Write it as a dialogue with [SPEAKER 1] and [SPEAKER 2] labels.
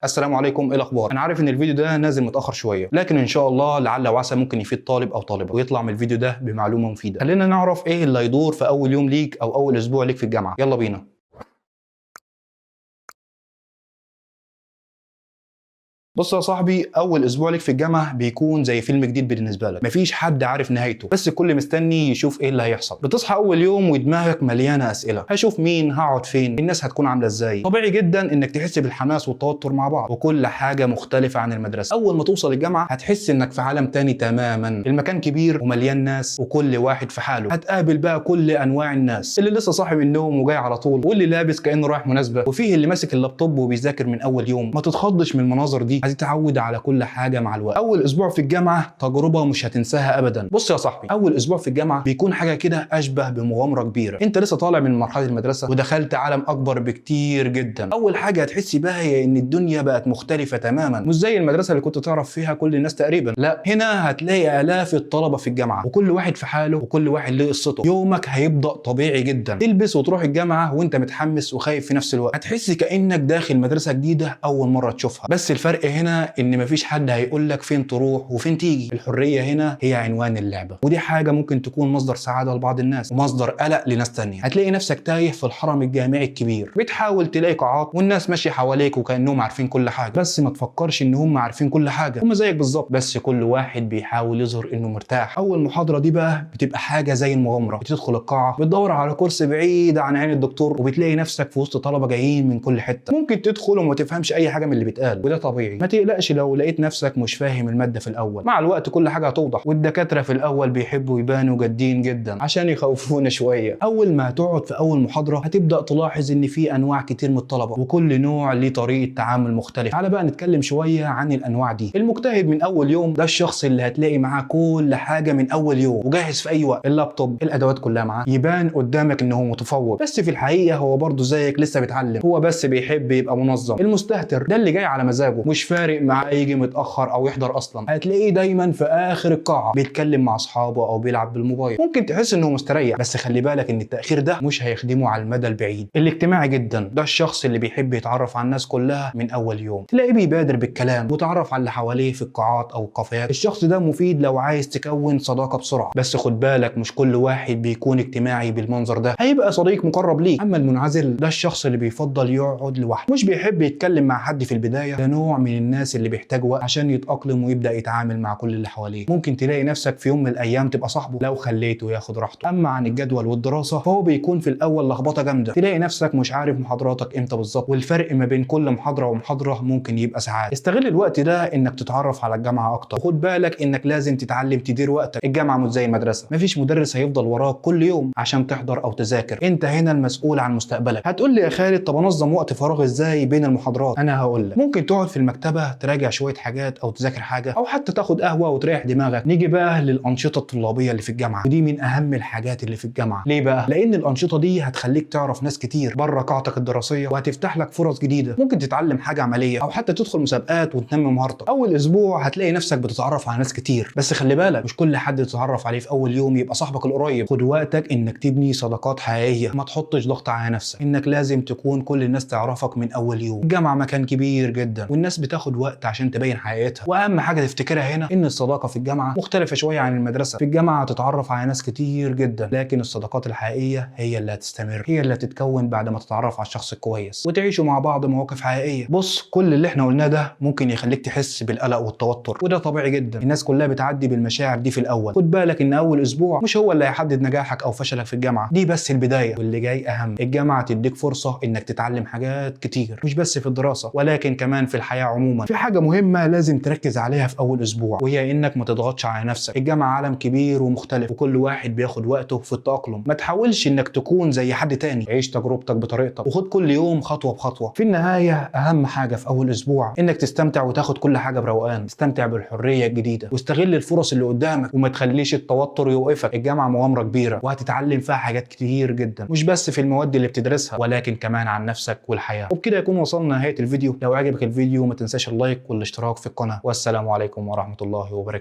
[SPEAKER 1] السلام عليكم، ايه الاخبار؟ انا عارف ان الفيديو ده نازل متاخر شويه، لكن ان شاء الله لعل وعسى ممكن يفيد طالب او طالبه ويطلع من الفيديو ده بمعلومة مفيدة. خلينا نعرف ايه اللي هيدور في اول يوم ليك او اول اسبوع ليك في الجامعة. يلا بينا. بص يا صاحبي، اول اسبوع ليك في الجامعة بيكون زي فيلم جديد بالنسبة لك، مفيش حد عارف نهايته، بس الكل مستني يشوف ايه اللي هيحصل. بتصحى اول يوم ودماغك مليانة اسئلة، هشوف مين، هقعد فين، الناس هتكون عامله ازاي. طبيعي جدا انك تحس بالحماس والتوتر مع بعض، وكل حاجة مختلفة عن المدرسة. اول ما توصل الجامعة هتحس انك في عالم تاني تماما. المكان كبير ومليان ناس وكل واحد في حاله. هتقابل بقى كل انواع الناس، اللي لسه صاحي من النوم وجاي على طول، واللي لابس كانه رايح مناسبة، وفيه اللي ماسك اللابتوب وبيذاكر من اول يوم. ما تتخضش من المناظر دي، هتتعود على كل حاجة مع الوقت. اول اسبوع في الجامعة تجربه مش هتنساها ابدا. بص يا صاحبي، اول اسبوع في الجامعة بيكون حاجة كده اشبه بمغامره كبيرة. انت لسه طالع من مرحلة المدرسة ودخلت عالم اكبر بكتير جدا. اول حاجة هتحس بها هي ان الدنيا بقت مختلفة تماما، مش زي المدرسة اللي كنت تعرف فيها كل الناس تقريبا. لا، هنا هتلاقي الاف الطلبة في الجامعة، وكل واحد في حاله وكل واحد له قصته. يومك هيبدا طبيعي جدا، تلبس وتروح الجامعة وانت متحمس وخايف في نفس الوقت. هتحس كانك داخل مدرسه جديدة اول مرة تشوفها، بس الفرق هنا ان مفيش حد هيقول لك فين تروح وفين تيجي. الحرية هنا هي عنوان اللعبة، ودي حاجة ممكن تكون مصدر سعادة لبعض الناس ومصدر قلق لناس تانية. هتلاقي نفسك تايه في الحرم الجامعي الكبير، بتحاول تلاقي قاعات والناس ماشية حواليك وكانهم عارفين كل حاجة، بس ما تفكرش ان هم عارفين كل حاجة، هم زيك بالظبط، بس كل واحد بيحاول يظهر انه مرتاح. اول محاضرة دي بقى بتبقى حاجة زي المغامرة. بتدخل القاعة، بتدور على كرسي بعيد عن عين الدكتور، وبتلاقي نفسك في وسط طلبه جايين من كل حتة. ممكن تدخل وما تفهمش اي حاجة من اللي بيتقال، وده طبيعي. ما تقلقش لو لقيت نفسك مش فاهم المادة في الاول، مع الوقت كل حاجة هتوضح. والدكاتره في الاول بيحبوا يبانوا جادين جدا عشان يخوفونا شوية. اول ما هتقعد في اول محاضرة هتبدا تلاحظ ان في انواع كتير من الطلبة، وكل نوع ليه طريقه تعامل مختلفة. تعالى بقى نتكلم شوية عن الانواع دي. المجتهد من اول يوم، ده الشخص اللي هتلاقي معاه كل حاجة من اول يوم وجاهز في اي وقت، اللابتوب، الادوات كلها معاه، يبان قدامك ان هو متفوق، بس في الحقيقة هو برضه زيك لسه بيتعلم، هو بس بيحب يبقى منظم. المستهتر، ده اللي جاي على مزاجه، مش فارق معاه يجي متاخر او يحضر اصلا، هتلاقيه دايما في اخر القاعة بيتكلم مع اصحابه او بيلعب بالموبايل. ممكن تحس انه مستريح، بس خلي بالك ان التاخير ده مش هيخدمه على المدى البعيد. الاجتماعي جدا، ده الشخص اللي بيحب يتعرف على الناس كلها من اول يوم، تلاقيه بيبادر بالكلام وتعرف على اللي حواليه في القاعات او الكافيهات. الشخص ده مفيد لو عايز تكون صداقه بسرعة، بس خد بالك مش كل واحد بيكون اجتماعي بالمنظر ده هيبقى صديق مقرب ليك. اما المنعزل، ده الشخص اللي بيفضل يقعد لوحده، مش بيحب يتكلم مع حد في البداية. ده نوع من الناس اللي بيحتاج وقت عشان يتأقلم ويبدأ يتعامل مع كل اللي حواليه. ممكن تلاقي نفسك في يوم من الايام تبقى صاحبه لو خليته ياخد راحته. اما عن الجدول والدراسة، فهو بيكون في الاول لخبطة جامدة، تلاقي نفسك مش عارف محاضراتك امتى بالظبط، والفرق ما بين كل محاضرة ومحاضره ممكن يبقى ساعات. استغل الوقت ده انك تتعرف على الجامعة اكتر، وخد بالك انك لازم تتعلم تدير وقتك. الجامعة مش زي المدرسة، مفيش مدرس هيفضل وراك كل يوم عشان تحضر او تذاكر، انت هنا المسؤول عن مستقبلك. هتقول لي يا خالد طب انظم وقت فراغ ازاي بين المحاضرات؟ انا هقول لك، ممكن تقعد في المكتبة تراجع شوية حاجات او تذاكر حاجة، او حتى تاخد قهوة وتريح دماغك. نيجي بقى للانشطه الطلابيه اللي في الجامعة، ودي من اهم الحاجات اللي في الجامعة. ليه بقى؟ لان الانشطة دي هتخليك تعرف ناس كتير بره قاعتك الدراسية، وهتفتح لك فرص جديدة، ممكن تتعلم حاجة عملية او حتى تدخل مسابقات وتنمي مهارتك. اول اسبوع هتلاقي نفسك بتتعرف على ناس كتير، بس خلي بالك مش كل حد تتعرف عليه في اول يوم يبقى صاحبك القريب. خد وقتك انك تبني صداقات حقيقية، ما تحطش ضغط على نفسك انك لازم تكون كل الناس تعرفك من اول يوم. الجامعة مكان كبير جدا والناس بتاخد وقت عشان تبين حقيقتها. واهم حاجة تفتكرها هنا ان الصداقة في الجامعة مختلفة شوية عن المدرسة. في الجامعة هتتعرف على ناس كتير جدا، لكن الصداقات الحقيقية هي اللي هتستمر، هي اللي هتتكون بعد ما تتعرف على الشخص الكويس وتعيشوا مع بعض مواقف حقيقية. بص، كل اللي احنا قلناه ده ممكن يخليك تحس بالقلق والتوتر، وده طبيعي جدا، الناس كلها بتعدي بالمشاعر دي في الاول. خد بالك ان اول اسبوع مش هو اللي هيحدد نجاحك او فشلك في الجامعة، دي بس البداية، واللي جاي اهم. الجامعة تديك فرصة انك تتعلم حاجات كتير، مش بس في الدراسة ولكن كمان في الحياة عموما. في حاجة مهمة لازم تركز عليها في اول اسبوع، وهي انك ما تضغطش على نفسك. الجامعة عالم كبير ومختلف، وكل واحد بياخد وقته في التأقلم. ما تحاولش انك تكون زي حد تاني، عيش تجربتك بطريقتك وخد كل يوم خطوة بخطوة. في النهاية اهم حاجة في اول اسبوع انك تستمتع وتاخد كل حاجة بروقان. استمتع بالحرية الجديدة واستغل الفرص اللي قدامك، وما تخليش التوتر يوقفك. الجامعة مغامرة كبيرة وهتتعلم فيها حاجات كتير جدا، مش بس في المواد اللي بتدرسها ولكن كمان عن نفسك والحياة. وبكده يكون وصلنا لنهاية الفيديو. لو عجبك الفيديو ما تنساش اللايك والاشتراك في القناة، والسلام عليكم ورحمة الله وبركاته.